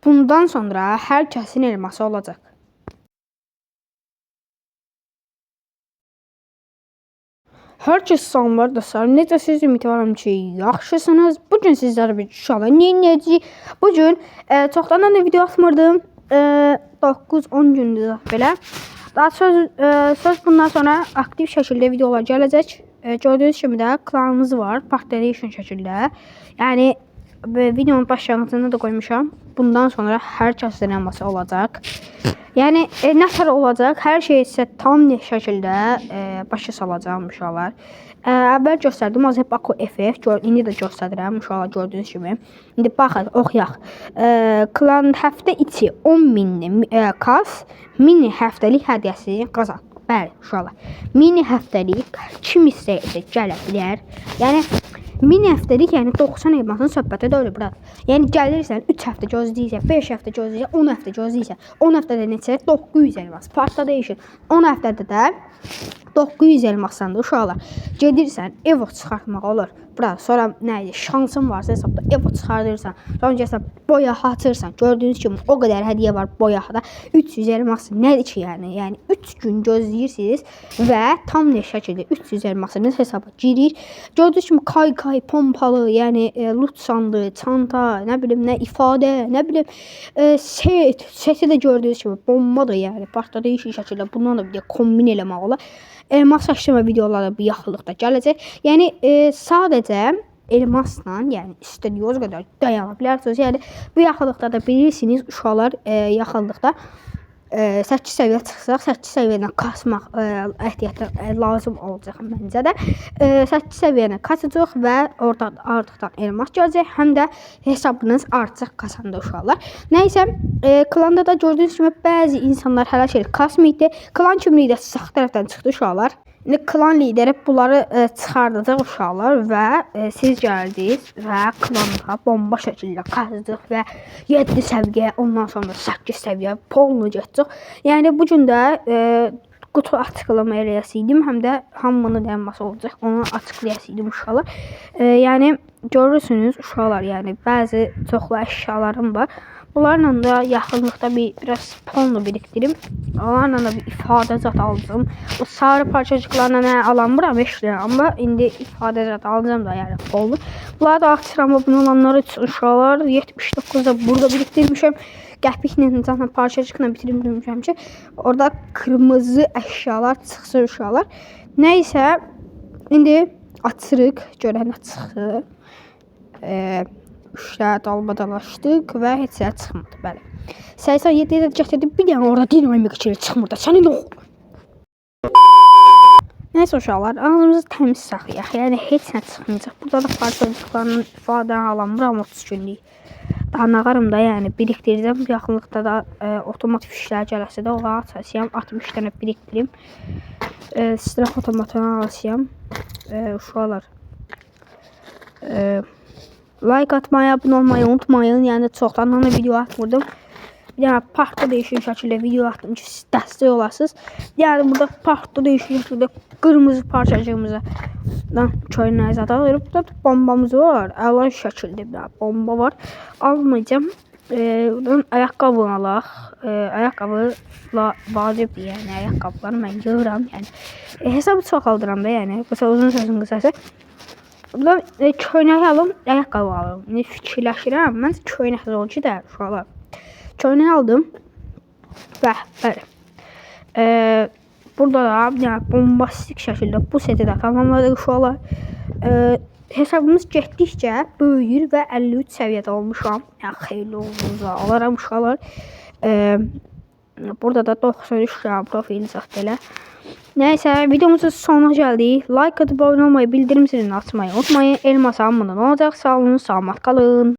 Bundan sonra hər kəsin elması olacaq. Hər kəs salamlar dostlar. Necəsiniz? Ümidvaram ki, yaxşısınız. Bu gün sizlərə bir inşallah nə edəcəyik? Bu gün çoxdan da video atmırdım. 9-10 gündür belə. Daha söz bundan sonra aktiv şəkildə videolar gələcək. Gördüyünüz kimi də klanımız var. Park Edition şəkildə. Yəni videonun başlanğıcında da qoymuşam. Bundan sonra hər kəsin elması olacaq. Yəni nətər olacaq? Hər şeyi sizə tam net şəkildə başa salacağam uşaqlar. Əvvəl göstərdim Azər Baku FF, indi də göstərirəm uşaqlar gördüyünüz kimi. İndi baxın, oxuyaq. Klan həftə içi 10 min kas mini həftəlik hədiyyəsi qazan. Bəli, uşaqlar. Mini həftəlik kim istəyirsə gələ bilər. Yəni mini həftəlik, yəni 90 elmasın söhbəti də öyle brat. Yəni gəlirsən 3 həftə gözləyirsən, 5 həftə gözləyirsən, 10 həftə gözləyirsən. 10 həftədə neçə? 900 elmas. Partda dəyişir. 10 həftədə də 900 elmasdan da uşaqlar. Gedirsən, evo çıxartmaq olur. Bura sonra nə idi? Şansın varsa hesabda evo çıxardırsan. Sonra gəlsən boya açırsan. Gördüyünüz kimi o qədər hədiyyə var boyada. 300 elmas nədir ki yəni? Yəni 3 gün gözləyirsiniz və tam nə şəkildə 300 elmasınız hesaba girir. Gördüyünüz kimi kay pompalı, yəni loot sandığı, çanta, nə bilim nə ifadə, nə bilim set, seti də gördüyünüz kimi bombadır yəni. Partda dəyişik şəkildə bundan da bir də kombin eləmək olar. Elmas açma videoları bu yaxınlıqda gələcək. Yəni sadəcə elmasla, yəni istədiyiniz qədər dayana bilərsiniz. Yəni bu yaxınlıqda da bilirsiniz uşaqlar yaxınlıqda 8 səviyyə çıxsaq, 8 səviyyədən kasmaq ehtiyatı lazım olacaq məncə də. 8 səviyyəni kasacaq və orada artıqdan elmas gələcək, həm də hesabınız artacaq kasanda uşaqlar. Nəysə, klanda da gördüyünüz kimi bəzi insanlar hələ şey kasmayıbdı. Klan kimliyi də sağ tərəfdən çıxdı uşaqlar. İndi klan lideri bunları çıxardacaq uşaqlar və siz gəldiniz və klanda bomba şəkildə kazdıq və 7 səviyyə, ondan sonra 8 səviyyə polnu getdik. Yəni bu gün də qutu açıqlama eləyəsiydim, həm də hamının elması olacaq, onu açıqlayasıydım uşaqlar. Yəni görürsünüz uşaqlar, yəni bəzi çoxlu əşyalarım var. Bunlarla da yaxınlıqda biraz polnu birikdirim. Onlarla da bir ifadə zat alacağım. O sarı parçacıklarla nə alamıram heç nə, amma indi ifadə zat alacağım da yəni polnu. Bunları da açıram abunə olanlar üçün uşaqlar. 79 da burada birikdirmişəm. Qəpiklə, zaten parçacıkla bitirmişəm ki, orada kırmızı əşyalar çıxsın uşaqlar. Nəysə, indi açırıq, görək nə çıxdı. 3 dalbadalaşdıq və heç nə çıxmadı, bəli. 87-yə də gətirdim, bir dənə orada dinamik içeri çıxmır da, sənin o. Nəysə uşaqlar, ağzımızı təmiz saxlayaq, yəni heç nə çıxmayacaq. Burada da parçacıqlarının ifadəni alamıram 30 günlük. Daha nağarım da, yəni birikdirəcəm. Yaxınlıqda da otomat fişlər gələsə də onları açasıyam. 60 dənə birikdirim. Silah otomatını alasıyam. Uşaqlar. Like atmayı, abunə olmayı unutmayın. Yəni çoxdan da video atmırdım. Yəni partda dəyişik şəkildə video atdım ki, siz dəstək olasınız. Yəni burada partda dəyişik şəkildə qırmızı parçacığımıza lan köynəyi zat alırıq. Burada da bombamız var. Əla şəkildə bir bomba var. Almayacağım. Buradan ayaqqabı alaq. Ayaqqabı vacibdir, yəni ayaqqabıları mən yığıram. Yəni hesabı çoxaldıram da, yəni qısa uzun sözün qısası. Buradan köynək alım, ayaqqabı alım. İndi fikirləşirəm. Mən köynək zor ki də uşaqlar. Köynək aldım. Və bəli. Burada da yəni bombastik şəkildə bu seti də tamamladıq uşaqlar. Hesabımız getdikcə böyüyür və 53 səviyyədə olmuşam. Yəni xeyirli olsun alaram uşaqlar. Burada da 93 dənə profil zat belə. Nəysə, videomuzun sonuna gəldik. Like atıp abunə olmayı, bildirim zilini açmayı unutmayın. Elmas hamından olacaq. Sağ olun, salamat qalın.